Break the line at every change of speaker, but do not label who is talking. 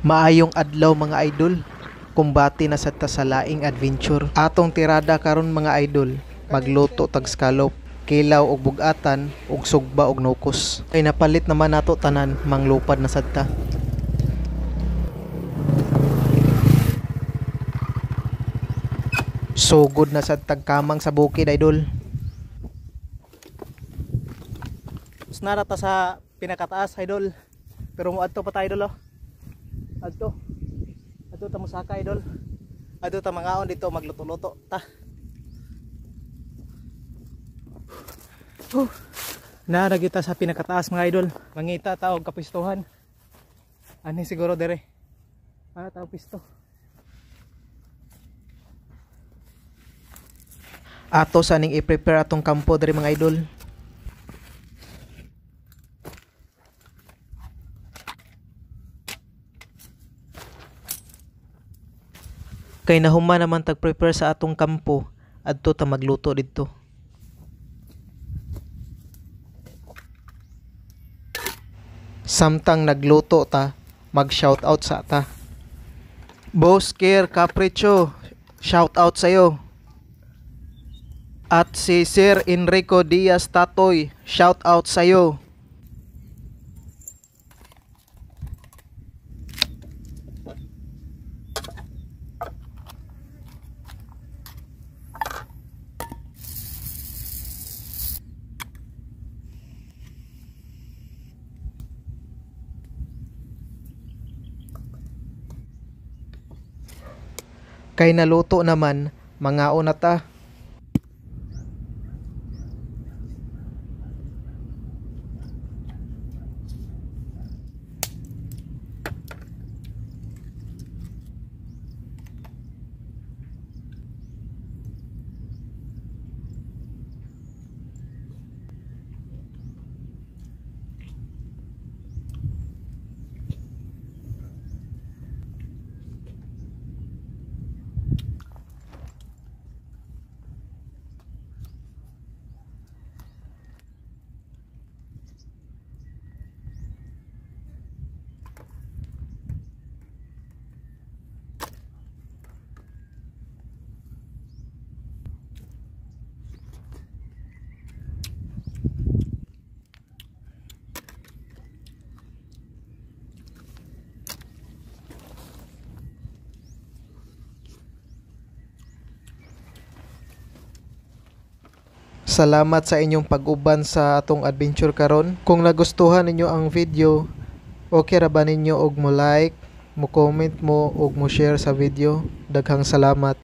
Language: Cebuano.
Maayong adlaw, mga idol. Kumbate na sad ta sa laing adventure. Atong tirada karon, mga idol, magluto tag scallop, kilaw og bugatan ug sugba og nukos. Kay napalit naman nato tanan, manglupad na sad ta. Sugod na sad tag kamang sa bukid, idol. Nara ta sa pinakataas, idol. Pero moadto pa ta, idol, oh. Adto. Adto ta mosaka, idol. Adto ta mangaon dito, magluto-luto ta. Naa kita sa pinakataas, mga idol. Mangita ta og kapistuhan. Ani siguro dere. Ana ta pisto. Ato sa ning i-prepare atong kampo diri, mga idol. Kay nahuman naman tag prepare sa atong kampo, adto ta magluto didto. Samtang nagluto ta, mag shout out sa ta. Boss Care Capricho, shout out sayo. At si Sir Enrico Diaz Tatoy, shout out sayo. Kay naluto naman, mangaon na ta. Salamat sa inyong pag-uban sa atong adventure karon. Kung nagustuhan ninyo ang video, okay ra ba ninyo og mo like, mo comment mo ug mo share sa video? Daghang salamat.